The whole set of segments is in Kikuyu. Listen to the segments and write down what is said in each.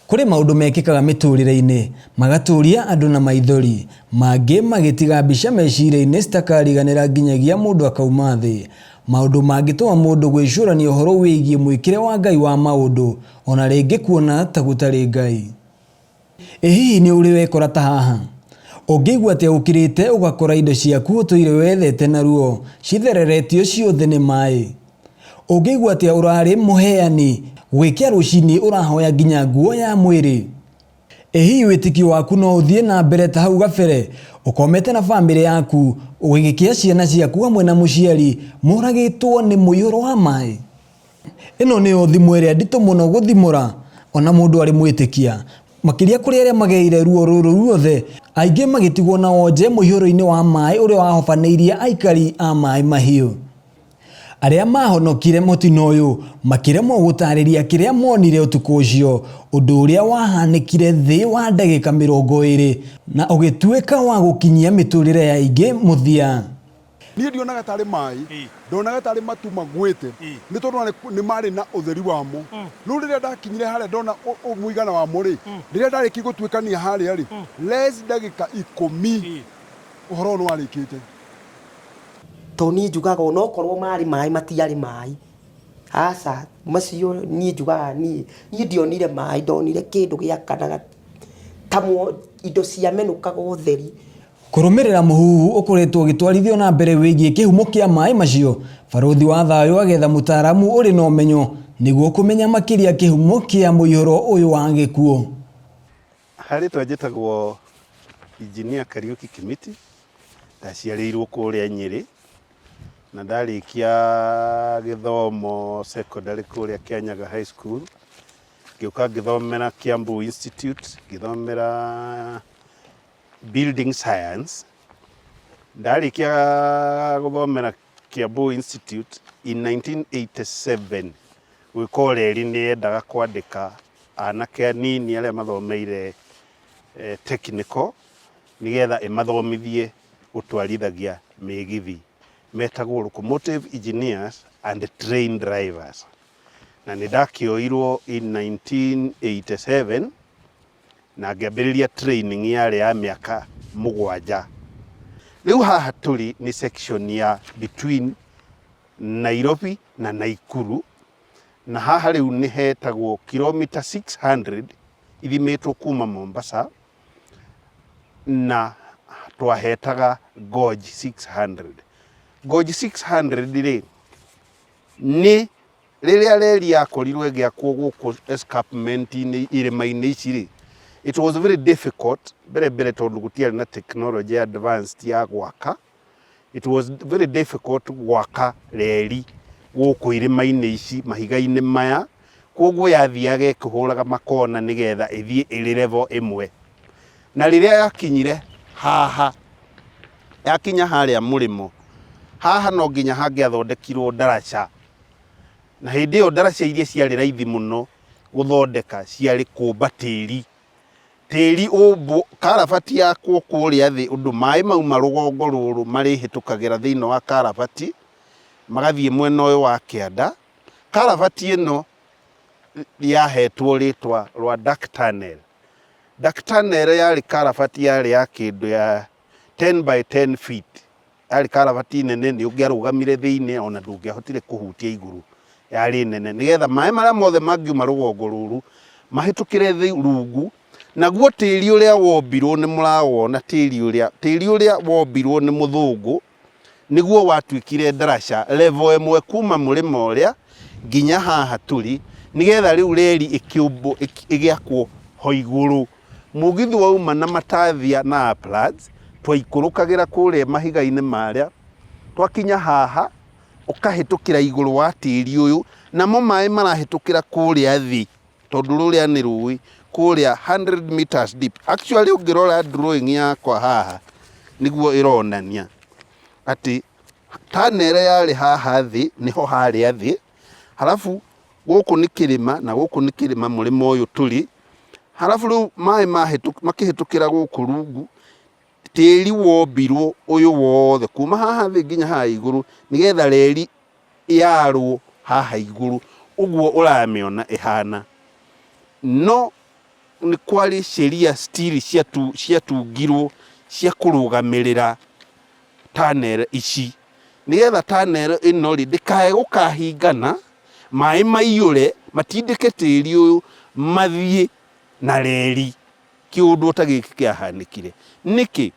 Kũrĩ maũndũ mekĩkaga mĩtũrĩre-inĩ magatũria andũ na maithori, mangĩ magĩtiga mbica meciria-inĩ citakariganĩra nginyagia mũndũ akauma thĩ. Maũndũ mangĩtũma mũndũ gwĩcũrania ũhoro wĩgiĩ mwĩkĩre wa Ngai wa maũndũ, ona rĩngĩ kuona ta gũtarĩ Ngai. Ĩ hihi nĩ ũrĩ wekora ta haha? Ũngĩigua atĩa ũkĩrĩte ũgakora indo ciaku ũtũire wethete na ruo cithereretio ciothe nĩ maĩ? Ũngĩigua atĩa ũrarĩ mũheani gwĩkĩa rũcinĩ ũrahoya nginya nguo ya mwĩrĩ? Ĩ hihi wĩtĩkio waku no ũthiĩ na mbere ta hau gabere ũkomete na famĩlĩ yaku ũgĩgĩkĩa ciana ciaku hamwe na mũciari mũragĩtwo nĩ mũiyũro wa maĩ? Ĩno nĩyo thimo ĩrĩa nditũ mũno gũthimũra ona mũndũ arĩ mwĩtĩkia. Makĩria kũrĩ arĩa magereire ruo rũrũ ruothe, aingĩ magĩtigwo na wonje mũihũro-inĩ wa maĩ ũrĩa wahobanĩirie aikari a Maĩ Mahiũ. Arĩa maahonokire mũtino ũyũ makĩremwo gũtaarĩria kĩrĩa monire ũtukũ ũcio, ũndũ ũrĩa wahanĩkire thĩ wa ndagĩka 20 na ũgĩtuĩka wa gũkinyia mĩtũrĩre ya aingĩ mũthia. Niĩ ndionaga tarĩ maĩ, ndonaga tarĩ matu magwĩte, nĩ tondũ nĩ marĩ na ũtheri wamo. Rĩu rĩrĩa ndakinyire harĩa ndona mũigana wamo rĩ, rĩrĩa ndarĩkirie gũtuĩkania harĩa rĩ, less ndagĩka 10 ũhoro ũyũ nĩ warĩkĩte. Tondũ niĩ njugaga onokorwo marĩ maĩ matiarĩ maĩ, aca macio niĩ njugaga niĩ, niĩ ndionire maĩ ndonire kĩndũ gĩakanaga ta indo ciamenũkaga ũtheri. Kũrũmĩrĩra mũhuhu ũkoretwo ũgĩtwarithio na mbere wĩgiĩ kĩhumo kĩa maĩ macio, Barũthi wa Thayũ agetha mũtaaramu ũrĩ na ũmenyo nĩguo kũmenya makĩria kĩhumo kĩa mũihũro ũyũ wa gĩkuũ. Harĩtwa njĩtagwo Engineer Kariũki Kĩmiti, ndaciarĩirwo kũrĩa Nyĩrĩ, na ndarĩkia gĩthomo secondary kũrĩa Kĩanyaga High School, ngĩũka ngĩthomera Kiambu Institute, ngĩthomera Building Science. Ndarĩkia gũthomera Kiambu Institute in 1987, gwĩka ũreri nĩ yendaga kwandĩka anake anini arĩa mathomeire technical nĩgetha ĩmathomithie gũtwarithagia mĩgithi. Metagwo locomotive engineers and train drivers. Na nĩ ndakĩoirwo in 1987 na ngĩambĩrĩria training yarĩ ya mĩaka 7. Rĩu haha tũrĩ nĩ section ya between Nairobi na Naikuru, na haha rĩu nĩ hetagwo kilomita 600 ithimĩtwo kuma Mombasa, na twahetaga Gorge 600. Gorge 600 rĩ, nĩ rĩrĩa reri yakorirwo ĩgĩakwo gũkũ escarpment-inĩ irĩma-inĩ ici rĩ, it was very difficult mbere mbere tondũ gũtiarĩ na technology advanced ya gwaka. It was very difficult gwaka reri gũkũ irĩma-inĩ ici mahiga-inĩ maya, koguo yathiaga ĩkĩhũraga makona nĩgetha ĩthiĩ ĩrĩ level ĩmwe. Na rĩrĩa yakinyire haha, yakinya harĩa mũrĩmo, haha no nginya hangĩathondekirwo ndaraca. Na hĩndĩ ĩyo ndaraca iria ciarĩ raithi mũno gũthondeka ciarĩ kũmba tĩri. Tĩri ũmbwo, karabati yakwo kũrĩa thĩ ũndũ maĩ mauma rũgongo rũrũ marĩhĩtũkagĩra thĩinĩ wa karabati, magathiĩ mwena ũyũ wa kĩanda. Karabati ĩno yahetwo rĩtwa rwa Dark Tunnel. Dark Tunnel yarĩ karabati yarĩ ya kĩndũ ya 10 by 10 feet. Yarĩ karabati nene nĩ ũngĩarũgamire thĩinĩ ona ndũngĩahotire kũhutia igũrũ. Yarĩ nene nĩgetha maĩ marĩa mothe mangiuma rũgongo rũrũ mahĩtũkĩre thĩ rungu, naguo tĩri ũrĩa wombirwo nĩ mũrawona tĩri ũrĩa, tĩri ũrĩa wombirwo nĩ mũthũngũ nĩguo watuĩkire ndaraca level ĩmwe kuma mũrĩmo ũrĩa nginya haha tũrĩ, nĩgetha rĩu reri ĩkĩũmbwo ĩgĩakwo ho igũrũ. Mũgithi wauma na Matathia na Uplands, twaikũrũkagĩra kũrĩa mahiga-inĩ marĩa, twakinya haha, ũkahĩtũkĩra igũrũ wa tĩri ũyũ, namo maĩ marahĩtũkĩra kũrĩa thĩ, tondũ rũrĩa nĩ rũĩ, kũrĩa 100 meters deep. Actually ũngĩrora drawing yakwa haha, nĩguo ĩronania atĩ tunnel yarĩ haha thĩ, nĩho harĩa thĩ, halafu gũkũ nĩ kĩrĩma na gũkũ nĩ kĩrĩma mũrĩmo ũyũ tũrĩ, halafu rĩu maĩ makĩhĩtũkĩra gũkũ rungu, tĩri wombirwo ũyũ wothe kuma haha thĩ nginya haha igũrũ nĩgetha reri yarwo haha igũrũ ũguo ũramĩona ĩhana. No nĩ kwarĩ sheria still ciatungirwo cia kũrũgamĩrĩra tunnel ici. Nĩgetha tunnel ĩno rĩ, ndĩkae gũkahingana, maĩ maiyũre, matindĩke tĩri ũyũ mathiĩ na reri. Kĩũndũ ta gĩkĩ kĩahanĩkire. Nĩkĩ?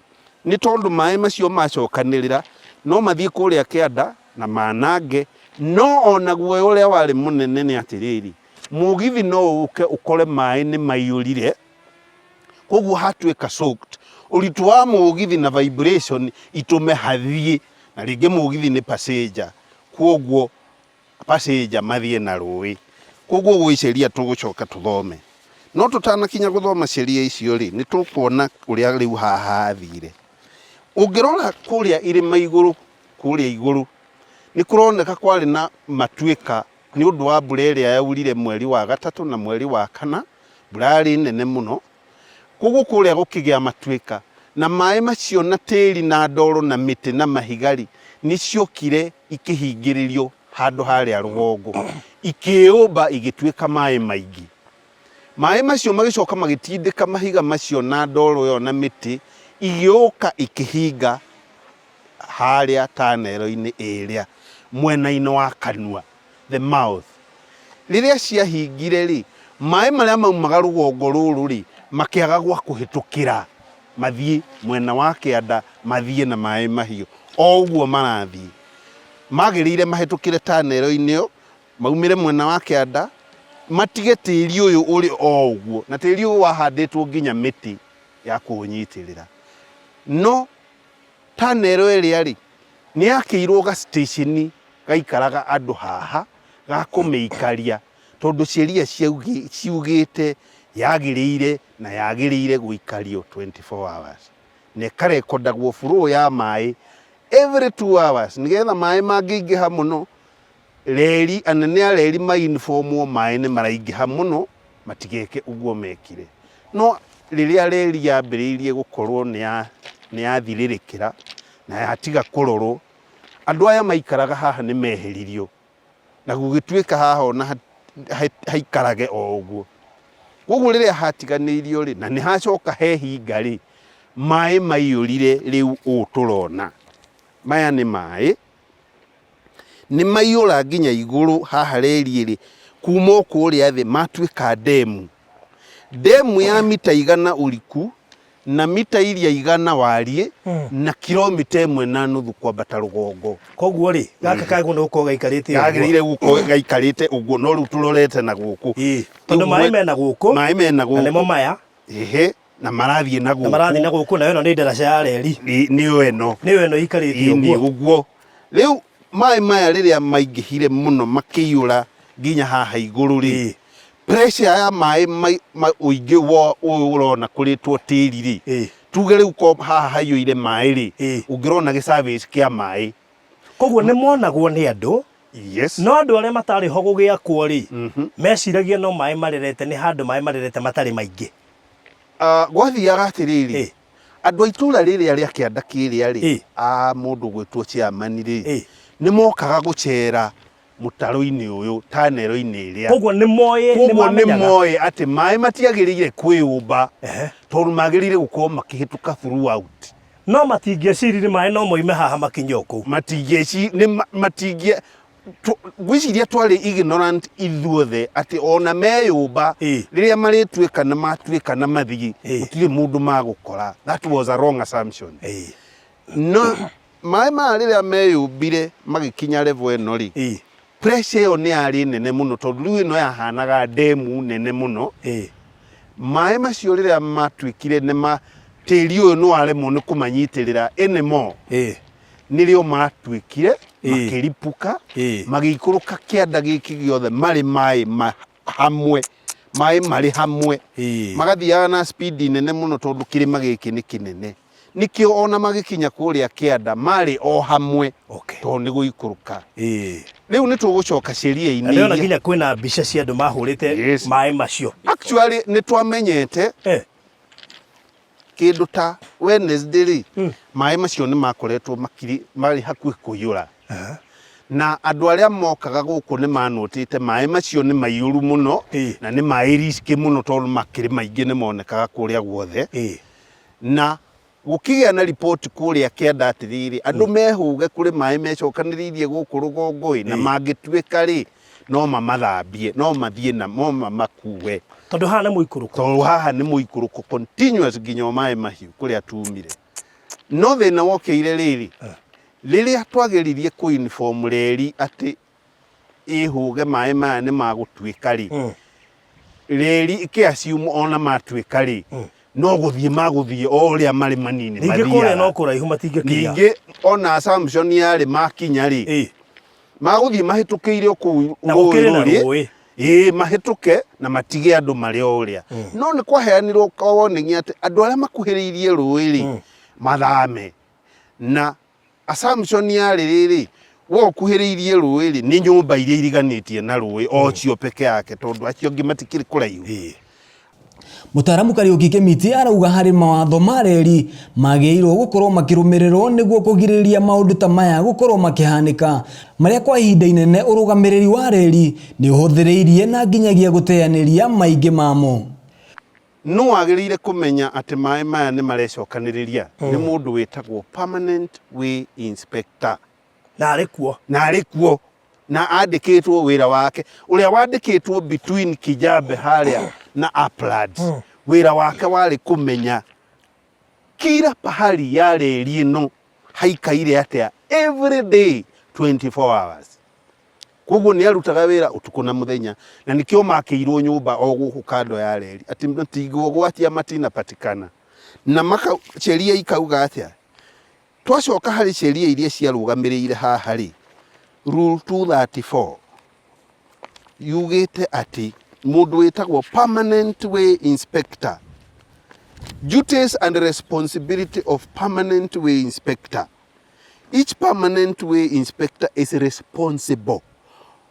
Nĩ tondũ maĩ macio macokanĩrĩra no mathiĩ kũrĩa kĩanda na manange, no ona guoya ũrĩa warĩ mũnene nĩ atĩrĩrĩ, mũgithi no ũke ũkore maĩ nĩ maiyũrire, koguo hatuĩka soaked, ũritũ wa mũgithi na vibration itũme hathiĩ, na rĩngĩ mũgithi nĩ passenger, koguo passenger mathiĩ na rũĩ. Koguo gwĩ sheria tũgũcoka tũthome. No tũtanakinya gũthoma sheria icio rĩ, nĩ tũkuona ũrĩa rĩu haha hathire. Ũngĩrora kũrĩa irĩma igũrũ, kũrĩa igũrũ, nĩ kũroneka kwarĩ na matuĩka nĩ ũndũ wa mbura ĩrĩa yaurire mweri wa gatatũ na mweri wa kana, mbura yarĩ nene mũno. Koguo kũrĩa gũkĩgĩa matuĩka, na maĩ macio na tĩri na ndoro na mĩtĩ na mahiga-rĩ, nĩ ciokire ikĩhingĩrĩrio handũ harĩa rũgongo, ikĩĩũmba igĩtuĩka maĩ maingĩ. Maĩ macio magĩcoka magĩtindĩka mahiga macio na ndoro ĩyo na mĩtĩ, igĩũka ikĩhinga harĩa tunnel-inĩ ĩrĩa mwena-inĩ wa kanua, the mouth. Rĩrĩa ciahingire-rĩ, maĩ marĩa maumaga rũgongo rũrũ-rĩ, makĩaga gwa kũhĩtũkĩra mathiĩ mwena wa kĩanda, mathiĩ na maĩ mahiũ. O ũguo marathiĩ, magĩrĩire mahĩtũkĩre tunnel-inĩ ĩyo, maumĩre mwena wa kĩanda, matige tĩri ũyũ ũrĩ o ũguo, na tĩri ũyũ wahandĩtwo nginya mĩtĩ ya kũũnyitĩrĩra. No tunnel ĩrĩa-rĩ, nĩ yakĩirwo ga station gaikaraga andũ haha ga kũmĩikaria tondũ sheria ciugĩte yagĩrĩire na yagĩrĩire gũikario 24 hours na ĩkarekondagwo flow ya maĩ every 2 hours nĩgetha maĩ mangĩingĩha mũno reri anene a reri ma informwo maĩ nĩ maraingĩha mũno matigeke ũguo mekire. No rĩrĩa reri yambĩrĩirie gũkorwo nĩ yathirĩrĩkĩra na yatiga kũrorwo, andũ aya maikaraga haha nĩ meheririo na gũgĩtuĩka haha ona haikarage o ũguo. Koguo rĩrĩa hatiganĩirio rĩ, na nĩ hacoka hehinga rĩ, maĩ maiyũrire rĩu ũũ tũrona. Maya nĩ maĩ, nĩ maiyũra nginya igũrũ haha reri ĩrĩ, kuma o kũrĩa thĩ matuĩka ndemu. Ndemu ya mita 100 ũriku na mita iria 100 wariĩ na kilomita 1.5 kwambata rũgongo. Koguo rĩ, gaka kagĩrĩirwo nĩ gũkorwo gaikarĩte ũguo. Gagĩrĩire gũkorwo gaikarĩte ũguo no rĩu tũrorete na gũkũ. Ĩĩ, tondũ maĩ mena gũkũ. Maĩ mena gũkũ. Na nĩmo maya. Ĩhĩ, na marathiĩ na gũkũ. Na marathiĩ na gũkũ, nayo ĩno nĩ ndaraca ya reri. Nĩyo ĩno. Nĩyo ĩno ĩikarĩte ũguo. Ĩĩ ũguo. Rĩu maĩ maya rĩrĩa maingĩhire mũno makĩiyũra nginya haha igũrũ rĩ, pressure ya maĩ ũingĩ wa ũyũ ũrona kũrĩtwo tĩri rĩ, tuge rĩu ko haha haiyũire maĩ rĩ, ũngĩrona gĩ surface kĩa maĩ. Koguo nĩ monagwo nĩ andũ. Yes. No andũ arĩa matarĩ ho gũgĩakwo rĩ, meciragia no maĩ marerete, nĩ handũ maĩ marerete matarĩ maingĩ. Gwathiaga atĩrĩrĩ, andũ a itũra rĩrĩa rĩa kĩanda kĩrĩa rĩ, a mũndũ ũgwĩtwo chairman rĩ, nĩ mokaga gũcera mũtaro-inĩ ũyũ, tunnel-inĩ ĩrĩa. Koguo nĩ moĩ, nĩ Koguo nĩ mamenyaga. moĩ atĩ maĩ matiagĩrĩire kwĩyũmba, tondũ magĩrĩire gũkorwo makĩhĩtũka throughout. No matingĩeciririe maĩ no moime haha makinye o kũu. Matingĩeci, nĩ ma, matingĩ, tũ, ngwĩciria twarĩ ignorant ithuothe atĩ ona meyũmba rĩrĩa marĩtuĩka na matuĩka na mathiĩ, gũtirĩ mũndũ magũkora. That was a wrong assumption. No maĩ maya rĩrĩa meyũmbire magĩkinya level ĩno rĩ, pressure ĩyo nĩ yarĩ nene mũno tondũ rĩu ĩno yahanaga ndemu nene mũno. Maĩ macio rĩrĩa matuĩkire nĩ ma tĩri ũyũ nĩ waremwo nĩ kũmanyitĩrĩra anymore, nĩrĩo matuĩkire makĩripũka, magĩikũrũka kĩanda gĩkĩ gĩothe marĩ maĩ ma hamwe, maĩ marĩ hamwe, magathiaga na speed nene mũno tondũ kĩrĩma gĩkĩ nĩ kĩnene. Nĩkĩo ona magĩkinya kũrĩa kĩanda marĩ o hamwe tondũ nĩ gũikũrũka. Rĩu nĩ tũgũcoka sheria-inĩ Na ndĩrona iria nginya kwĩna mbica cia andũ mahũrĩte maĩ macio. Actually nĩ twamenyete kĩndũ ta Wednesday rĩ, maĩ macio nĩ makoretwo makiri, marĩ hakuhĩ kũiyũra. Na andũ arĩa mokaga gũkũ nĩ manũtĩte maĩ macio nĩ maiyũru mũno na nĩ maĩ risky mũno tondũ makĩrĩ maingĩ nĩ monekaga kũrĩa guothe. Na gũkĩgĩa na riboti kũrĩa kĩanda atĩrĩrĩ, andũ mehũge kũrĩ maĩ mecokanĩrĩirie gũkũ rũgongo ĩ, na mangĩtuĩka rĩ, no mamathambie, no mathiĩ na no mamakue. Tondũ haha nĩ mũikũrũko. Tondũ haha nĩ mũikũrũko continuous nginya o maĩ mahiũ kũrĩa tumire. No thĩna wokĩire rĩrĩ, rĩrĩa twageririe kũ inform reri atĩ ĩhũge maĩ maya nĩ magũtuĩka rĩ, reri ĩkĩ assume ona matuĩka rĩ, no gũthiĩ magũthiĩ o ũrĩa marĩ manini Ningĩ kũrĩa no kũraihu matingĩkinya. Ningĩ ona assumption yarĩ makinya rĩ, magũthiĩ mahĩtũkĩire o kũu Na rũĩ gũkĩrĩ na rũrĩ, rũĩ. Ĩĩ mahĩtũke na matige andũ marĩ o ũrĩa. No nĩ kwaheanirwo ka warning atĩ andũ arĩa makuhĩrĩirie rũĩ rĩ, mathame. Na assumption yarĩ rĩrĩ, we ũkuhĩrĩirie rũĩ rĩ, nĩ nyũmba iria iriganĩtie na rũĩ o cio peke yake tondũ acio angĩ matikĩrĩ kũraihu. Mũtaaramu Kariũki Kĩmiti arauga harĩ mawatho ma reri magĩrĩirwo gũkorwo makĩrũmĩrĩrwo nĩguo kũgirĩrĩria maũndũ ta maya gũkorwo makĩhanĩka, marĩa kwa ihinda inene ũrũgamĩrĩri wa reri nĩ ũhũthĩrĩirie na nginyagia gũteanĩria maingĩ mamo. Nũ wagĩrĩire kũmenya atĩ maĩ maya nĩ marecokanĩrĩria? Nĩ mũndũ wĩtagwo permanent way inspector. Na arĩ kuo. Na arĩ kuo. Na andĩkĩtwo wĩra wake, ũrĩa wandĩkĩtwo between Kijabe harĩa na Uplands, wĩra wake warĩ kũmenya kila pahali ya reri ĩno haikaire atĩa every day 24 hours. Koguo nĩ arutaga wĩra ũtukũ na mũthenya, na nĩkĩo makĩirwo nyũmba o gũkũ kando ya reri atĩ matingĩgwatia matinapatikana. Na maka, sheria ikauga atĩa? Twacoka harĩ sheria iria ciarũgamĩrĩire haha rĩ, Rule 234 yugĩte atĩ mũndũ wĩtagwo permanent way inspector, duties and responsibility of permanent way inspector. Each permanent way inspector is responsible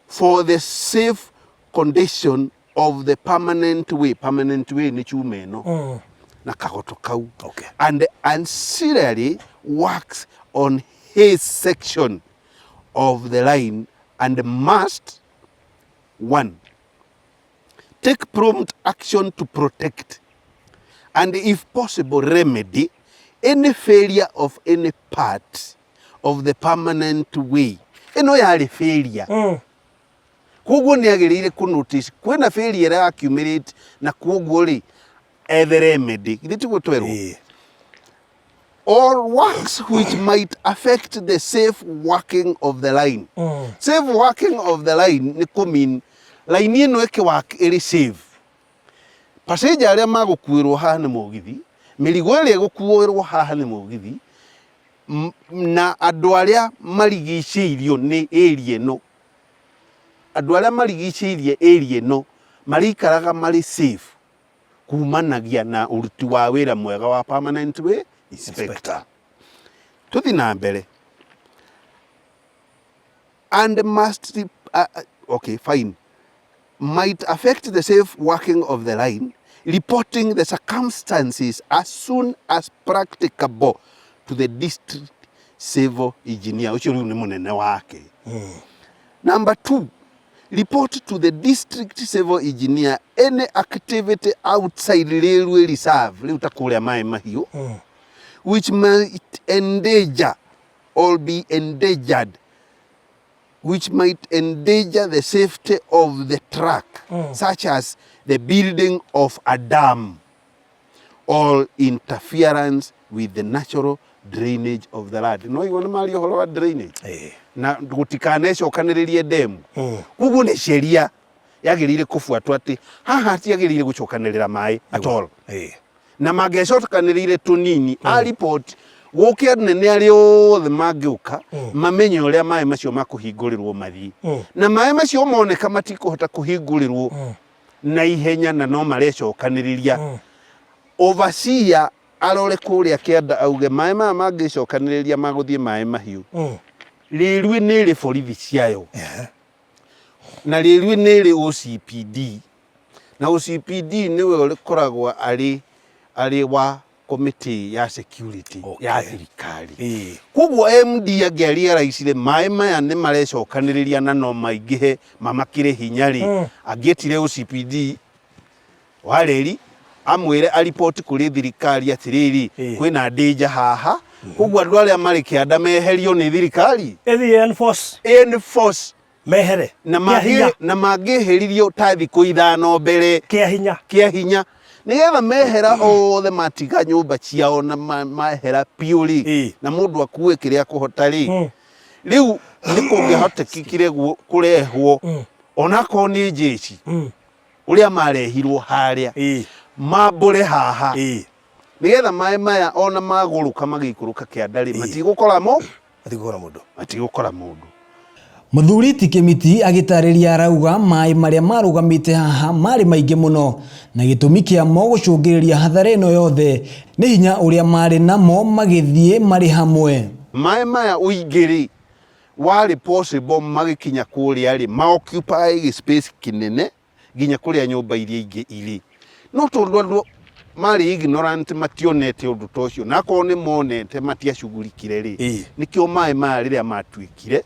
for the safe condition of the permanent way. Permanent way nĩ chuma ĩno na kagoto kau. And ancillary works on his section of the line and must, 1, take prompt action to protect and if possible remedy any failure of any part of the permanent way. Ĩno yarĩ failure. Koguo nĩ agĩrĩire kũ notice kwĩna failure ĩra accumulate na koguo rĩ ethe remedy. Githĩ tiguo twerwo? All works which might affect the safe working of the line. Safe working of the line nĩ kũ mean line ĩno ĩkĩ work ĩrĩ safe. Passenger arĩa magũkuĩrwo haha nĩ mũgithi, mĩrigo ĩrĩa ĩgũkuĩrwo haha nĩ mũgithi, na andũ arĩa marigicĩirio nĩ area ĩno, andũ arĩa marigicĩirie area ĩno marĩikaraga marĩ safe kumanagia na ũruti wa wĩra mwega wa permanent way inspector. Tũthi na mbere. And must, okay, fine. Might affect the safe working of the line, reporting the circumstances as soon as practicable to the district civil engineer. Ũcio rĩu nĩ mũnene wake. Number 2, report to the district civil engineer any activity outside railway reserve, rĩu ta kũrĩa maĩ mahiũ, which might endanger or be endangered, which might endanger the safety of the track, such as the building of a dam or interference with the natural drainage of the land. No igua nĩ maria ũhoro wa drainage na gũtikanecokanĩrĩrie demu. Koguo nĩ sheria yagĩrĩire kũbuatwo atĩ haha hatiagĩrĩire gũcokanĩrĩra maĩ at all. Na mangĩacokanĩrĩire tũnini a report gũke anene arĩa othe mangĩũka mamenye ũrĩa maĩ macio makũhingũrĩrwo mathiĩ. Na maĩ macio moneka matikũhota kũhingũrĩrwo na ihenya na no marecokanĩrĩria, overseer arore kũrĩa kĩanda auge maĩ maya mangĩcokanĩrĩria magũthiĩ maĩ mahiũ. Rĩrue nĩ ĩrĩ borithi ciayo na rĩrue nĩ ĩrĩ OCPD, na OCPD nĩwe ũkoragwo arĩ wa committee ya security ya thirikari. Koguo MD angĩarealizire maĩ maya nĩ marecokanĩrĩria na no maingĩhe mamakĩre hinya rĩ, angĩetire OCPD wa reri amwĩre aripoti kũrĩ thirikari atĩrĩrĩ, kwĩna danger haha, koguo andũ arĩa marĩ kĩanda meherio nĩ thirikari. Ĩthiĩ enforce. Enforce. Mehere. Na Kĩa mangĩ hinya. Na mangĩeheririo ta thikũ ithano mbere. Kĩa hinya. Kĩa hinya nĩgetha mehera othe matiga nyũmba ciao na mahera biũ rĩ, na mũndũ akue kĩrĩa akũhota rĩ, rĩu nĩ kũngĩahotekekire kũrehwo onakorwo nĩ jeshi ũrĩa marehirwo harĩa mambũre haha nĩgetha maĩ maya ona magũrũka magĩikũrũka kĩanda rĩ, matigũkora mo Matigũkora mũndũ. Matigũkora mũndũ. Mũthuri ti Kĩmiti agĩtarĩria arauga maĩ marĩa marũgamĩte haha marĩ maingĩ mũno na gĩtũmi kĩamo gũcũngĩrĩria hathara ĩno yothe nĩ hinya ũrĩa marĩ namo magĩthiĩ marĩ hamwe. Maĩ maya ũingĩ rĩ, warĩ possible magĩkinya kũrĩa rĩ, ma occupy gĩ space kĩnene nginya kũrĩa nyũmba iria ingĩ irĩ. No tondũ andũ marĩ ignorant mationete ũndũ ta ũcio, na akorwo nĩ monete matiacugurikire rĩ, nĩkĩo maĩ maya rĩrĩa matuĩkire,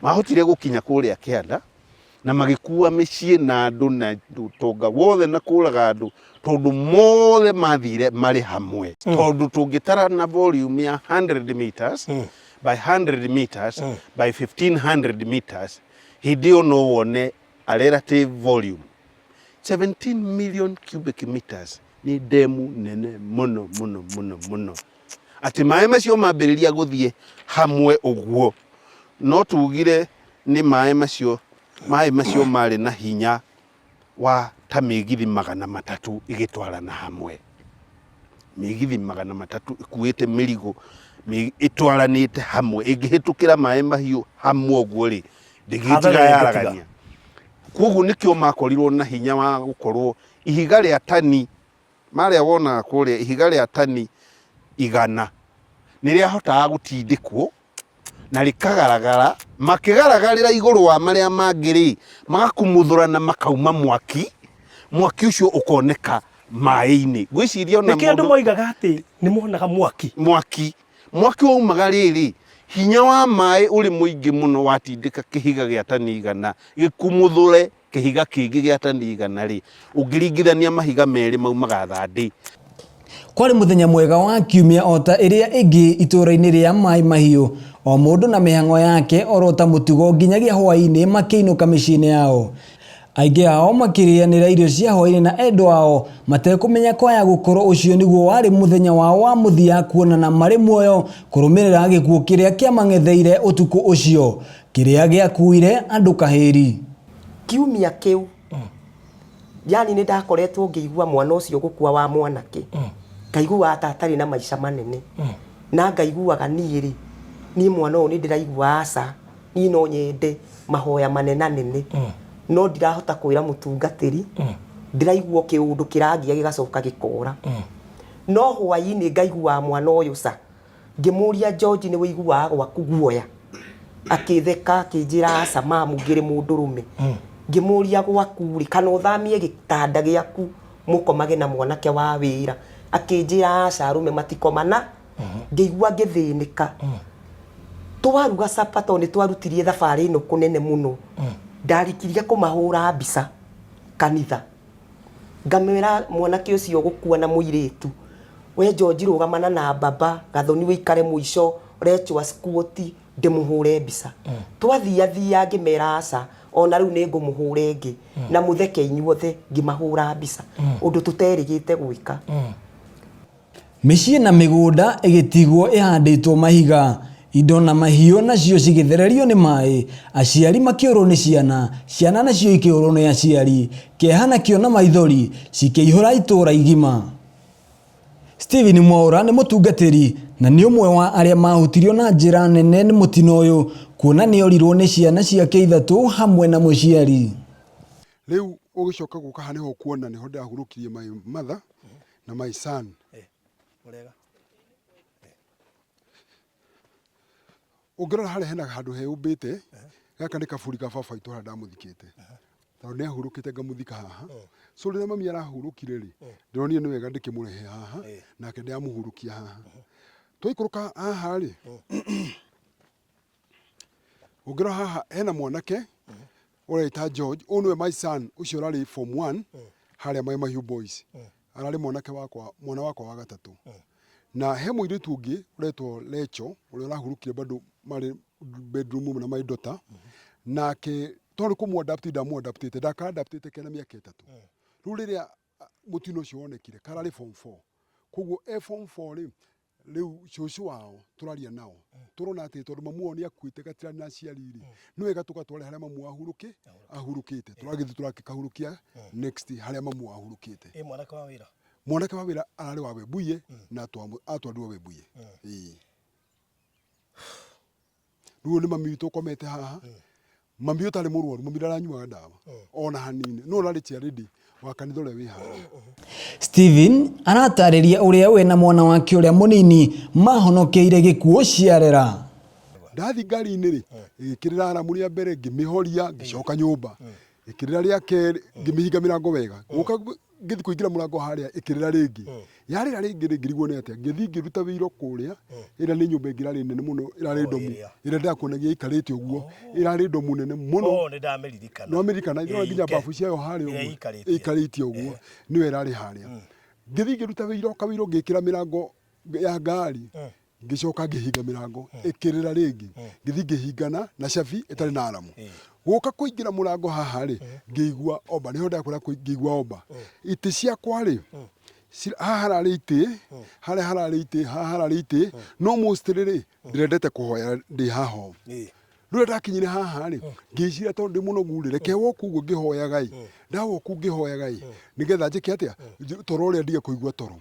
mahotire gũkinya kũrĩa kĩanda na magĩkua mĩciĩ na andũ na ũtonga wothe na kũraga andũ, tondũ mothe mathire marĩ hamwe. Tondũ tũngĩtara na volume ya 100 meters by 100 meters by 1500 meters, hĩndĩ ĩyo no wone a relative volume 17 million cubic meters. Nĩ ndemu nene mũno mũno mũno mũno, atĩ maĩ macio mambĩrĩria gũthiĩ hamwe ũguo, no tugire nĩ maĩ macio marĩ na hinya wa ta mĩgithi 300 ĩgĩtwarana hamwe, mĩgithi 300 ĩkuĩte mĩrigo ĩtwaranĩte hamwe, ĩngĩhĩtũkĩra maĩ mahiũ hamwe ũguo rĩ, ndĩngĩtiga. Hathara ĩngĩtiga. Yaragania. Koguo nĩkĩo makorirwo na hinya wa gũkorwo ihiga rĩa tani marĩa wonaga kũrĩa, ihiga rĩa tani 100 nĩ rĩahotaga gũtindĩkwo na rĩkagaragara, makĩgaragarĩra igũrũ wa marĩa mangĩ rĩ, magakumuthũra na makauma mwaki, mwaki ũcio ũkoneka maĩ-inĩ, ngwĩciria ona Nĩkĩo andũ mũndũ moigaga atĩ nĩ monaga mwaki. Mwaki waumaga rĩrĩ, hinya wa maĩ ũrĩ mũingĩ mũno watindĩka kĩhiga gĩa tani 100 gĩkumuthũre kĩhiga kĩngĩ gĩa tani 100 rĩ, ũngĩringithania mahiga merĩ maumaga thandĩ. Kwarĩ mũthenya mwega wa kiumia o ta ĩrĩa ĩngĩ itũũra-inĩ rĩa Mai Mahiũ, o mũndũ na mĩhang'o yake oro ta mũtugo nginyagia hwaĩ-inĩ makĩinũka mĩciĩ-inĩ yao. Aingĩ ao makĩrĩanĩra irio cia hwaĩ-inĩ na endwa ao matekũmenya kwaya gũkorwo ũcio nĩguo warĩ mũthenya wao wa mũthia kuonana marĩ muoyo kũrũmĩrĩra gĩkuũ kĩrĩa kĩamang'etheire ũtukũ ũcio kĩrĩa gĩakuire andũ kahĩri. Kiumia kĩu, yani nĩ ndakoretwo ngĩigua mwana ũcio gũkua wa mwanake, ngaiguaga ta atarĩ na maica manene, na ngaiguaga niĩ rĩ, niĩ mwana ũyũ nĩ ndĩraigua aca, niĩ no nyende mahoya manenanene, no ndirahota kwĩra mũtungatĩri, ndĩraigua o kĩũndũ kĩrangia gĩgacoka gĩkora. No hwaĩ-inĩ ngaiguaga mwana ũyũ ca, ngĩmũria George nĩ wĩiguaga gwaku guoya? Akĩtheka akĩnjĩra aca mamu ngĩrĩ mũndũrũme. Ngĩmũria gwaku rĩ, kana ũthamie gĩtanda gĩaku mũkomage na mwanake wa wĩra? Akĩnjĩra aca arũme matikomana. Ngĩigua ngĩthĩnĩka. Twaruga capa tondũ nĩ twarutirie thabarĩ ĩno kũnene mũno, ndarikirie kũmahũra mbica kanitha. Ngamwĩra mwanake ũcio ũgũkua na mũirĩtu, we George rũgamana na baba, Gathoni wĩikare mũico, Rachel squat ndĩmũhũre mbica. Twathiathia ngĩmera aca, ona rĩu nĩ ngũmũhũra ĩngĩ, na mũtheke inyuothe, ngĩmahũra mbica, ũndũ tũterĩgĩte gwĩka. Mĩciĩ na mĩgũnda ĩgĩtigwo ĩhandĩtwo mahiga, indo na mahiũ nacio cigĩthererio nĩ maĩ, aciari makĩũrwo nĩ ciana, ciana nacio ikĩũrwo nĩ aciari, kĩeha nakĩo na maithori cikĩihũra itũũra igima. Stephen Mwaũra nĩ mũtungatĩri na nĩ ũmwe wa arĩa mahutirio na njĩra nene nĩ mũtino ũyũ kuona nĩ orirwo nĩ ciana ciake ithatũ hamwe na mũciari. Rĩu ũgĩcoka gũka haha nĩho ũkuona nĩho ndahurũkirie my mother na my son. Ũngĩrora harĩa hena handũ heumbĩte, gaka nĩ kaburi ka baba witũ harĩa ndamũthikĩte. Tondũ nĩ ahurũkĩte ngamũthika haha. So rĩrĩa mami arahurũkire rĩ, ndĩronire nĩ wega ndĩkĩmũrehe haha, nake ndĩramũhurũkia haha. Twaikũrũka haha rĩ, ũngĩrora haha hena mwanake ũreĩta George, ũyũ nĩwe my son ũcio ũrarĩ form 1 harĩa Mai Mahiũ Boys. Ararĩ mwanake wakwa, mwana wakwa wa gatatũ. Na he mũirĩtu ũngĩ ũretwo Lecho ũrĩa ũrahurũkire bado marĩ bedroom ĩmwe na my daughter. Nake tondũ kũmũ adapt ndamũ adaptĩte, ndaka adaptĩte kena mĩaka ĩtatũ. Rĩu rĩrĩa mũtino ũcio wonekire kararĩ form 4. Koguo e form 4 rĩ, Rĩu cũcũ wao tũraria nao tũrona atĩ tondũ mamu wao nĩ akuĩte gatirarĩ na aciari rĩ, nĩ wega tũgatware harĩa mamu wao ahurũkĩ ahurũkĩte. Tũragĩthiĩ tũrakĩkahurũkia next harĩa mamu wao ahurũkĩte. Ĩ mwanake wa wĩra? Mwanake wa wĩra ararĩ wa Webuye na atwarirwo Webuye. Ĩĩ. Rĩu ũyũ nĩ mami witũ ũkomete haha. Mami ũtarĩ mũrwaru, mami ndaranyuaga ndawa ona hanini, no ũrarĩ chairlady wa kanitha ũrĩa wĩ haha. Stephen aratarĩria ũrĩa we na mwana wake ũrĩa mũnini mahonokeire gĩkuũ ciarera. Ndathiĩ ngari-inĩ rĩ, ĩgĩkĩrĩra aramu rĩa mbere ngĩmĩhoria ngĩcoka nyũmba. Ĩkĩrĩra rĩa kerĩ ngĩmĩhinga mĩrango wega. Gũka ngĩthiĩ kũingĩra mũrango harĩa ĩkĩrĩra rĩngĩ. Yarĩra rĩngĩ rĩ ngĩrigwo nĩ atĩa. Ngĩthiĩ ngĩruta wĩira kũrĩa, ĩrĩa nĩ nyũmba ĩngĩ ĩrarĩ nene mũno, ĩrarĩ ndomu, ĩrĩa ndĩrakuonagia ĩikarĩte ũguo, ĩrarĩ ndomu nene mũno. Oh, nĩ ndamĩririkana. Nĩ wamĩririkana? Ĩrona nginya babu ciayo harĩa Ĩrĩa ũguo. ĩikarĩtie. Ĩikarĩte ũguo. Nĩyo ĩrarĩ harĩa. Ngĩthiĩ ngĩruta wĩira o kawĩira ngĩkĩra mĩrango ya ngari. Ngĩcoka ngĩhinga mĩrango ĩkĩrĩra rĩngĩ, ngĩthiĩ ngĩhingana na cabi ĩtarĩ na aramu. Gũka kũingĩra mũrango haha rĩ, ngĩigua omba, nĩho ndakwĩra ngĩigua omba. Itĩ ciakwa rĩ, haha hararĩ itĩ, harĩa hararĩ itĩ, haha hararĩ itĩ, no mostly rĩ, ndĩrendete kũhoya ndĩ haha ũũ. Rĩrĩa ndakinyire haha rĩ, ngĩciria tondũ ndĩ mũnogu rĩ, reke woku ũguo ngĩhoyaga ĩ, ndawoku ngĩhoyaga ĩ, nĩgetha njĩke atĩa, toro ũrĩa ndige kũigua toro.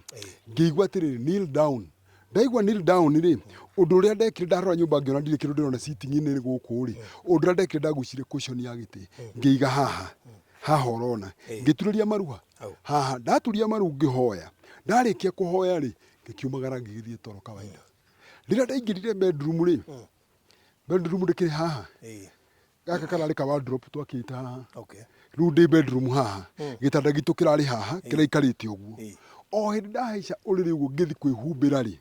Ngĩigua atĩrĩrĩ, kneel down. Ndaigua kneel down rĩ, ũndũ ũrĩa ndekire ndarora nyũmba ngĩona ndirĩ kĩndũ ndĩrona sitting-inĩ gũkũ rĩ, ũndũ ũrĩa ndekire ndagucirie cushion ya gĩtĩ ngĩiga haha, haha ũrona, ngĩturĩria maru ha? Haha. Ndaturia maru ngĩhoya, ndarĩkia kũhoya rĩ, ngĩkiumagara ngĩgĩthiĩ toro kawaida. Rĩrĩa ndaingĩrire bedroom rĩ, bedroom ndĩkĩrĩ haha gaka kararĩ ka wardrobe twakĩte haha Okay. rĩu ndĩ bedroom haha gĩtanda gitũ kĩrarĩ haha kĩraikarĩte ũguo o hĩndĩ ndahaica ũrĩrĩ ũguo ngĩthi kwĩhumbĩra rĩ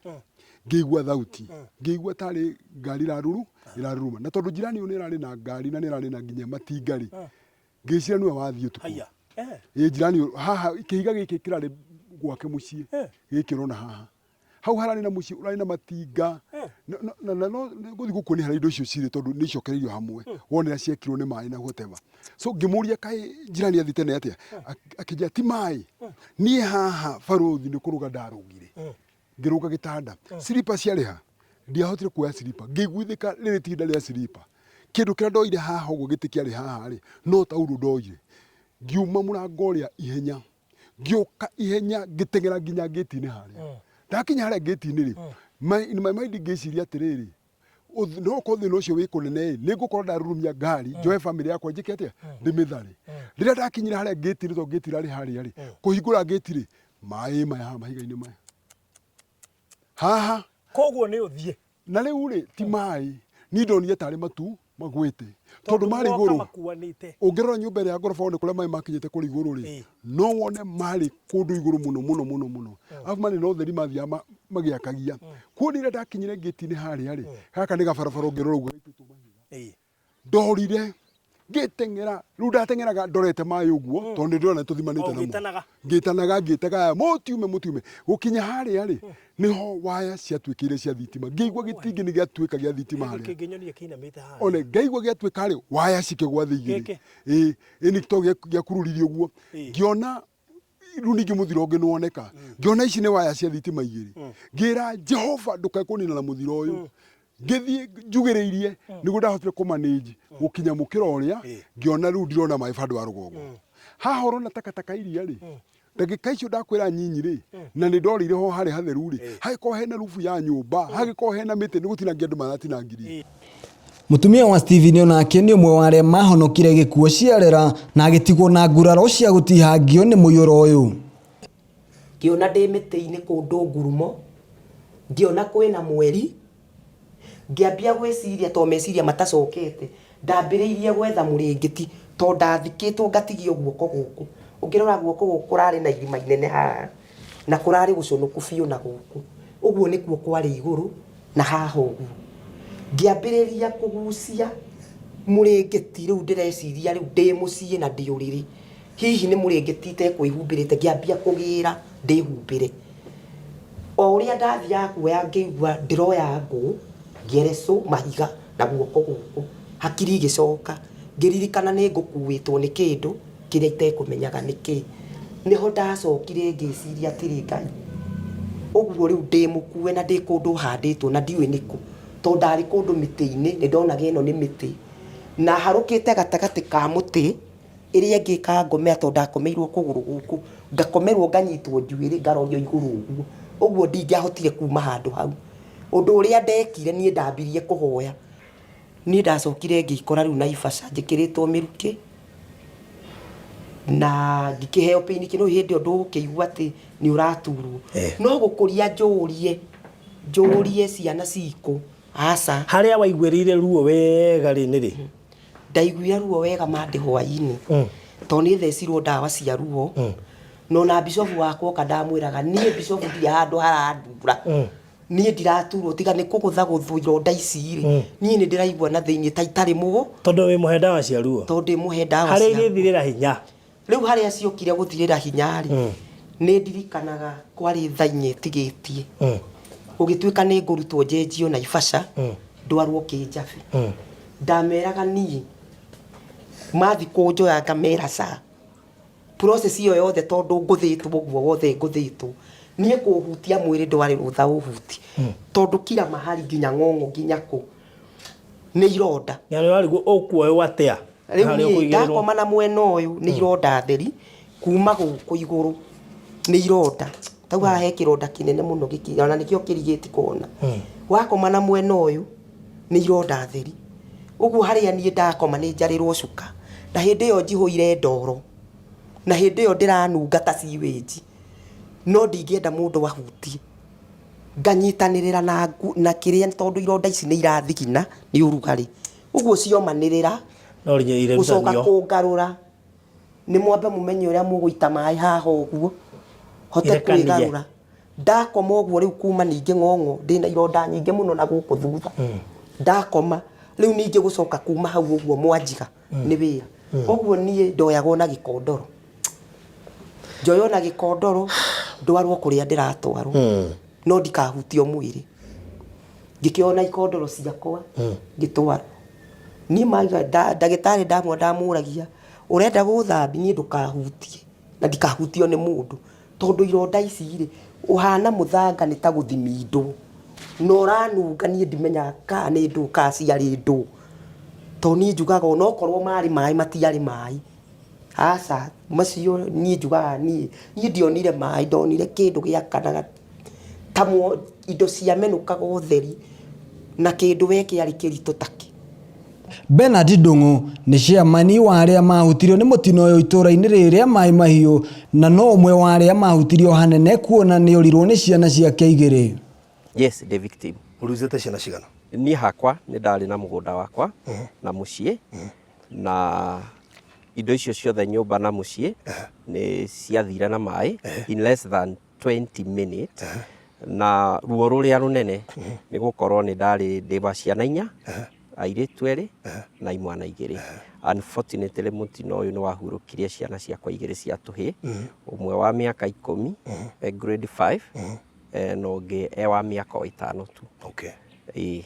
ngĩigua thauti ngĩigua tarĩ ngari ĩraruru ĩraruruma na tondũ jirani ũyũ nĩ ĩrarĩ na ngari na nĩ ĩrarĩ na nginya matinga rĩ ngĩciria nĩwe wathiĩ ũtukũ Haiya. Eh. ĩ jirani ũyũ haha kĩhiga gĩkĩ kĩrarĩ gwake mũciĩ gĩkĩ ũrona haha hau hararĩ na mũciĩ ũrarĩ na matinga Na- na- na- na no gũthiĩ gũkuonia harĩa indo icio cirĩ tondũ nĩ icokereirio hamwe wone ũrĩa ciekirwo nĩ maĩ na whatever so ngĩmũria kaĩ njirani athiĩte tene atĩa Akĩnjĩra ti maĩ niĩ haha barũthi nĩ kũrũga ndarũgire ngĩrũga gĩtanda silipa ciarĩ ha ndiahotire kuoya silipa ngĩiguithĩka rĩrĩ ti ihinda rĩa silipa kĩndũ kĩrĩa ndoire haha ũguo gĩtĩ kĩarĩ haha rĩ no taurũ ndoire ngiuma mũrango ũrĩa ihenya ngĩũka ihenya ngĩteng'era nginya ngĩti-inĩ harĩa ndakinya harĩa ngĩti-inĩ rĩ in my mind ngĩciria atĩrĩrĩ no okorwo thĩna ũcio wĩ kũnene ĩ nĩ ngũkorwo ndarurumia ngari njoe bamĩrĩ yakwa njĩke atĩa ndĩmĩthare rĩrĩa ndakinyire harĩa ngĩti-inĩ tondũ ngĩti ĩrarĩ harĩa rĩ kũhingũra ngĩti rĩ maĩ maya haha mahiga-inĩ maya haha Koguo nĩ ũthiĩ. Na rĩu rĩ, ti maĩ, niĩ ndonire tarĩ matu magwĩte, tondũ marĩ moka igũrũ. makuanĩte. Ũngĩrora nyũmba ĩrĩa ya ngoroba wone kũrĩa maĩ makinyĩte kũrĩa igũrũ rĩ, no wone marĩ kũndũ igũrũ mũno mũno mũno mũno. Arabu marĩ na ũtheri mathiaga magĩakagia. Kuo rĩrĩa ndakinyire ngĩti-inĩ harĩa rĩ, gaka nĩ gabarabara ũngĩrora ũguo gaitĩtwo mahiga. Ndorire ngĩteng'era rĩu ndateng'eraga ndorete maĩ ũguo tondũ nĩ ndĩrona tũthimanĩte O, namo ũgĩtanaga. ngĩtanaga ngĩtaga aya mũtiume mũtiume gũkinya harĩa rĩ nĩho waya ciatuĩkĩire cia thitima ngĩigua gĩtingĩ nĩ gĩatuĩka gĩa thitima harĩa Kĩngĩnyonia kĩinamĩte harĩa. one ngaigua gĩatuĩka rĩ waya cikĩgwa thĩ igĩrĩ Gĩkĩ? ĩĩ ĩni to gĩakururirie ũguo ngĩona rĩu ningĩ mũthiro ũngĩ nĩwoneka ngĩona ici nĩ waya cia thitima igĩrĩ ngĩra jehova ndũkae kũnina na mũthiro ũyũ ngĩthiĩ njugĩrĩirie nĩguo ndahotire kũ manage gũkinya mũkĩra ũrĩa ngĩona rĩu ndirona maĩ bandũ wa rũgongo haha ũrona takataka iria rĩ ndagĩka icio ndakwĩra nyinyi rĩ na nĩ ndorĩire ho harĩ hatheru rĩ hagĩkorwo hena rubu ya nyũmba hagĩkorwo hena mĩtĩ nĩ gũtinangia andũ maratinangirie Mũtumia wa Stephen onake nĩ ũmwe wa arĩa mahonokire gĩkuũ ciarera na agĩtigwo na nguraro cia gũtihangio nĩ mũiyũro ũyũ. Ngĩona ndĩ mĩtĩ-inĩ kũndũ ngurumo, ngĩona kwĩna mweri, ngĩambia gwĩciria to meciria matacokete, ndambĩrĩirie gwetha mũrĩngĩti Tondũ ndathikĩtwo ngatigio guoko gũkũ. Ũngĩrora guoko gũkũ kũrarĩ na irima inene haha, na kũrarĩ gũcũnũku biũ na gũkũ. Ũguo nĩkuo kwarĩ igũrũ na haha ũguo. Ngĩambĩrĩria kũgucia mũrĩngĩti, rĩu ndĩreciria rĩu ndĩ mũciĩ na ndĩ ũrĩrĩ. Hihi nĩ mũrĩngĩti itekwĩhumbĩrĩte, ngĩambia kũgĩra ndĩhumbĩre. O ũrĩa ndathiaga kuoya ngĩigua ndĩroya ngũ, ngerecũ, mahiga na guoko gũkũ. Hakiri igĩcoka, ngĩririkana nĩ ngũkuĩtwo nĩ kĩndũ kĩrĩa itekũmenyaga nĩ kĩĩ. Nĩho ndacokire ngĩciria atĩrĩ, Ngai, ũguo rĩu ndĩ mũkue na ndĩ kũndũ handĩtwo na ndiũĩ nĩ kũ, tondũ ndarĩ kũndũ mĩtĩ-inĩ, nĩ ndonaga ĩno nĩ mĩtĩ, na harũkĩte gatagatĩ ka mũtĩ. Ĩrĩa ĩngĩ ĩkangomera tondũ ndakomeirwo kũgũrũ gũkũ, ngakomerwo nganyitwo njuĩrĩ ngarorio igũrũ ũguo, ũguo ndingĩahotire kuma handũ hau. Ũndũ ũrĩa ndekire niĩ ndambirie kũhoya, niĩ ndacokire ngĩkora rĩu Naivasha njĩkĩrĩtwo mĩrukĩ, na ngĩkĩheo pain killer, nĩũĩ hĩndĩ ĩyo ndũgũkĩigua atĩ nĩ ũraturwo. No gũkũria njũrie, njũrie ciana cikũ, aca. Harĩa waiguĩrĩire ruo wega rĩ nĩ rĩ? Ndaiguire ruo wega ma ndĩ hwainĩ tondũ nĩ thecirwo ndawa cia ruo na ona bishofu wakwa oka ndamwĩraga niĩ bishofu ndirĩ handũ harandura niĩ ndiraturwo tiga nĩ kũgũthagũthwo ironda ici rĩ niĩ nĩ ndĩraigua na thĩinĩ ta itarĩ mũgo Tondũ wĩ mũhe ndawa cia ruo. Tondũ ndĩ mũhe ndawa Harĩa cia ruo. irĩthirĩra hinya. Rĩu harĩa ciokire gũthirĩra hinya-rĩ, nĩ ndirikanaga kwarĩ thaa inya ĩtigĩtie, gũgĩtuĩka nĩ ngũrutwo njenjio Naivasha, ndwarwo Kĩnjabi. Ndameraga niĩ, mathiĩ kũnjoya ngamera ca. Process ĩyo yothe tondũ ngũthĩtwo ũguo wothe ngũthĩtwo, niĩ kũhutia mwĩrĩ ndwarĩ rũtha ũhutie, tondũ kila mahali nginya ng'ong'o nginya kũ. nĩ ironda. Na nĩ warigwo ũkuoywo atĩa? Rĩu Harĩa niĩ ũkũigĩrĩrwo? ndakoma na mwena ũyũ nĩ ironda theri kuma gũkũ igũrũ nĩ ironda tau haha he kĩronda kĩnene mũno gĩkĩ ona nĩkĩo kĩrigĩti kuona wakoma na mwena ũyũ nĩ ironda theri ũguo harĩa niĩ ndakoma nĩ njarĩrwo cuka na hĩndĩ ĩyo njihũire ndoro na hĩndĩ ĩyo ndĩranunga ta sewage no ndingĩenda mũndũ ahutie. Nganyitanĩrĩra na na kĩrĩa tondũ ironda ici nĩ irathigina nĩ ũrugarĩ. Ũguo ciomanĩrĩra, No nginya gũcoka irerutanio. kũngarũra, nĩ mwambe mũmenye ũrĩa mũgũita maĩ haha ũguo, hote Irekanie. kwĩgarũra. Ndakoma ũguo rĩu kuma ningĩ ng'ong'o, ndĩna ironda nyingĩ mũno na gũkũ thutha. Ndakoma, rĩu ningĩ gũcoka kuma hau ũguo mwanjiga, nĩ wĩra. Ũguo niĩ ndoyagwo na gĩkondoro. Njoywo na gĩkondoro ndwarwo kũrĩa ndĩratwarwo no ndikahutio mwĩrĩ. Ngĩkĩoywo na ikondoro ciakwa ngĩtwarwo. Niĩ maiga ndagĩtarĩ ndamwona ndamũragia ũrenda gũthambia niĩ ndũkahutie na ndikahutio nĩ mũndũ tondũ ironda ici rĩ ũhana mũthanga nĩ ta gũthimindwo na ũranunga niĩ ndimenyaga kana nĩ ndũũ kana ciarĩ ndũũ. Tondũ niĩ njugaga onokorwo marĩ maĩ matiarĩ maĩ. Aca, macio niĩ njugaga niĩ, niĩ ndionire maĩ, ndonire kĩndũ gĩakanaga ta indo ciamenũkaga ũtheri na kĩndũ we kĩarĩ kĩritũ takĩ. Bernard Ndung'u nĩ cĩamani wa arĩa mahutirio nĩ mũtino ũyũ itũra-inĩ rĩrĩ rĩa Maĩ Mahiũ na no ũmwe wa arĩa mahutirio hanene kuona nĩ orirwo nĩ ciana ciake igĩrĩ. Yes, ndĩ victim. Ũruzĩte ciana cigana? Niĩ hakwa nĩ ndarĩ na mũgũnda wakwa na mũciĩ na indo icio ciothe nyũmba na mũciĩ nĩ ciathire na maĩ in less than 20 minutes na ruo rũrĩa rũnene nĩ gũkorwo nĩ ndarĩ ndĩ wa ciana inya airĩtu erĩ na imwana igĩrĩ unfortunately mũtino ũyũ nĩ wahurũkirie ciana ciakwa igĩrĩ cia tũhĩ ũmwe wa mĩaka ikũmi e grade 5 na ũngĩ e wa mĩaka o ĩtano tu. Okay. Ĩĩ.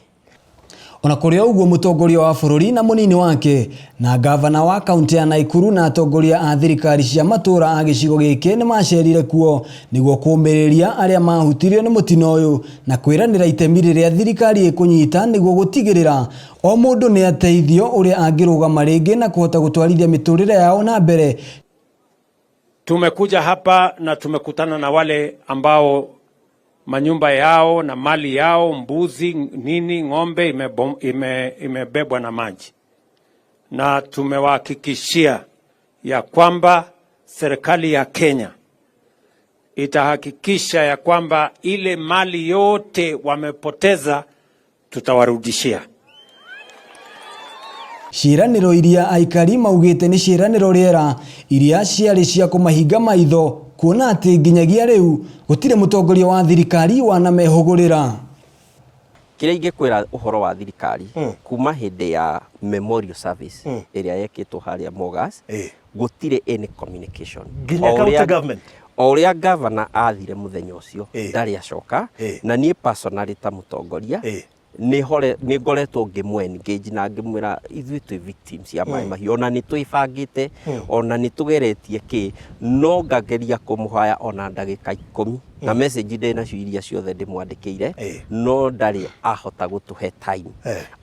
Ona kũrĩ o ũguo mũtongoria wa bũrũri na mũnini wake na ngavana wa kaunti ya Naikuru na atongoria a thirikari cia matũra a gĩcigo gĩkĩ nĩ macerire kuo nĩguo kũmĩrĩria arĩa mahutirio nĩ mũtino ũyũ na kwĩranĩra itemi rĩrĩa thirikari ĩkũnyita nĩguo gũtigĩrĩra o mũndũ nĩ ateithio ũrĩa angĩrũgama rĩngĩ na kũhota gũtwarithia mĩtũrĩre yao na mbere. Tumekuja hapa na tumekutana na wale ambao manyumba yao na mali yao, mbuzi nini, ng'ombe imebebwa na maji, na tumewahakikishia ya kwamba serikali ya Kenya itahakikisha ya kwamba ile mali yote wamepoteza tutawarudishia. Ciĩranĩro iria aikari maugĩte nĩ ciĩranĩro rĩera iria ciarĩ cia kũmahinga maitho kuona atĩ nginyagia rĩu gũtirĩ mũtongoria wa thirikari wanamehũgũrĩra. Kĩrĩa ingĩkwĩra ũhoro wa thirikari kuma hĩndĩ ya memorial service ĩrĩa yekĩtwo harĩa Mogas, gũtirĩ any communication. Nginya O county ũrĩa- government. O ũrĩa governor athire mũthenya ũcio ndarĩ acoka, na niĩ personally ta mũtongoria nĩ ngoretwo ngĩmũ engage na ngĩmwĩra ithuĩ twĩ victims ya maĩ mahiũ, ona nĩ twĩbangĩte, ona nĩ tũgeretie kĩ, no ngageria kũmũhoya ona ndagĩka 10 na message ndĩ nacio iria ciothe ndĩmwandĩkĩire, no ndarĩ ahota gũtũhe time.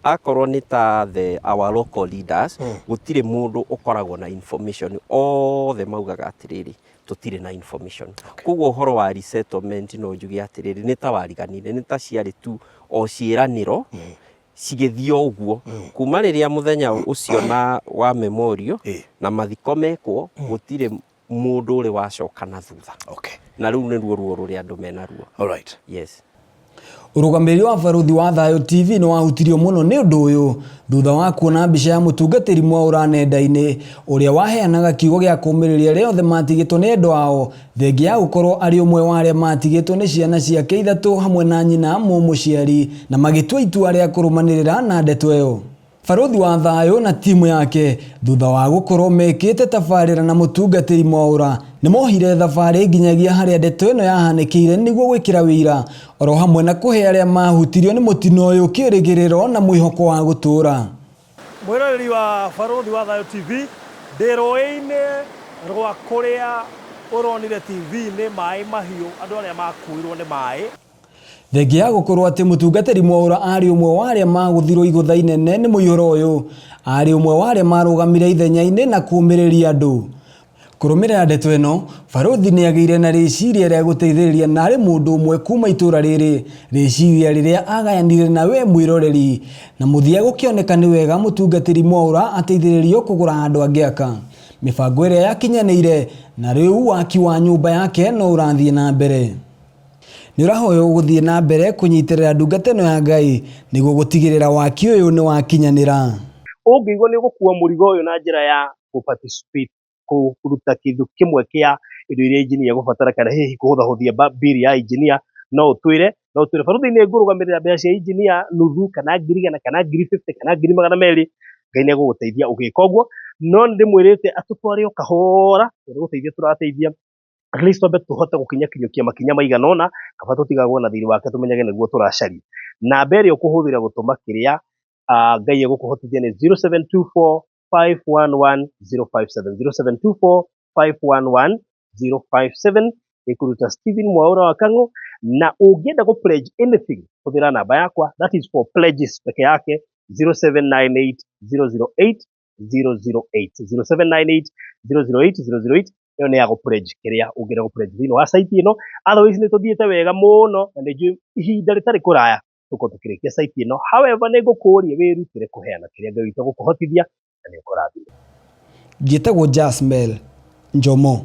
Akorwo nĩ ta the our local leaders, gũtirĩ mũndũ ũkoragwo na information, othe maugaga atĩrĩrĩ, tũtirĩ na information. Koguo ũhoro wa resettlement no njuge atĩrĩrĩ, nĩ ta wariganire, nĩ ta ciarĩ tu o ciĩranĩro cigĩthiĩ o ũguo kuma rĩrĩa mũthenya ũcio na wa memorial na mathiko mekwo, gũtirĩ mũndũ ũrĩ wacoka na thutha. Na rĩu nĩruo ruo rũrĩa andũ menaruo. Yes. Ũrũgamĩrĩri wa Barũthi wa Thayũ TV nĩ wahutirio mũno nĩ ũndũ ũyũ thutha wa kuona mbica ya mũtungatĩri Mwaũra nenda-inĩ ũrĩa waheanaga kiugo gĩa kũũmĩrĩria arĩa othe matigĩtwo nĩ endwa ao, thengia ya gũkorwo arĩ ũmwe wa arĩa matigĩtwo nĩ ciana ciake ithatũ hamwe na nyina mũmũciari na magĩtua itua rĩa kũrũmanĩrĩra na ndeto ĩyo. Barũthi wa Thayũ na timu yake thutha wa gũkorwo mekĩte tabarĩra na mũtungatĩri Mwaũra nĩ mohire thabarĩ nginyagia harĩa ndeto ĩno yahanĩkĩire nĩguo gwĩkĩra wĩira oro hamwe na kũhe arĩa mahutirio nĩ mũtino ũyũ kĩrĩgĩrĩro na mwĩhoko wa gũtũũra. Mwĩroreri wa Barũthi wa Thayũ TV, ndĩ rũĩ-inĩ rwa kũrĩa ũronire TV-inĩ maĩ mahiũ, andũ arĩa makuirwo nĩ maĩ. Thengia ya gũkorwo atĩ mũtungatĩri Mwaũra arĩ ũmwe wa arĩa magũthirwo igũtha inene nĩ mũihũro ũyũ, arĩ ũmwe wa arĩa marũgamire ithenya-inĩ na kũũmĩrĩria andũ. Kũrũmĩrĩra ndeto ĩno, Barũthi nĩ agĩire na rĩciria rĩa gũteithĩrĩria narĩ mũndũ ũmwe kuma itũra rĩrĩ, rĩciria rĩrĩa agayanire na we mwĩroreri, na mũthia gũkĩoneka nĩ wega mũtungatĩri Mwaũra ateithĩrĩrio kũgũra handũ angĩaka. Mĩbango ĩrĩa yakinyanĩire, na rĩu waki wa nyũmba yake no ũrathiĩ na mbere. Nĩ ũrahoywo gũthiĩ na mbere kũnyitĩrĩra ndungata ĩno ya Ngai nĩguo gũtigĩrĩra waki ũyũ nĩ wakinyanĩra. Ũngĩigua nĩ ũgũkua mũrigo ũyũ na njĩra ya gũ participate, kũruta kĩndũ kĩmwe kĩa indo iria engineer egũbatara kana hihi kũhũthahũthia bill ya engineer, no ũtwĩre, no ũtwĩre barũthi nĩ ngũrũgamĩrĩra mbeca cia engineer nuthu kana ngiri 100 kana 50,000 kana 200,000, Ngai nĩ egũgũteithia ũgĩka ũguo. No nĩ ndĩmwĩrĩte atũtware o kahora, tondũ nĩ gũteithia tũrateithia, at least twambe tũhote gũkinya kinyũkia makinya maigana ũna, kaba tũtigagwo na thirĩ wake tũmenyage nĩguo tũracaria. Namba ĩrĩa ũkũhũthĩra gũtũma kĩrĩa Ngai egũkũhotithia nĩ 0724 511 057, 0724 511 057, ĩkũruta Stephen Mwaũra wa Kang'ũ. Na ũngĩenda gũ pledge anything, hũthĩra namba yakwa, that is for pledges peke yake, 0798 008 008, 0798 008 008. Ĩyo nĩ ya gũ pledge kĩrĩa ũngĩenda gũ pledge thĩinĩ wa site ĩno. Otherwise nĩ tũthiĩte wega mũno na nĩ njũĩ ihinda rĩtarĩ kũraya tũkorwo tũkĩrĩkia site ĩno. However, nĩ ngũkũria wĩrutĩre kũheana kĩrĩa Ngai witũ egũkũhotithia na nĩ ũkũrathimwo. Njĩtagwo Jasmel Njomo.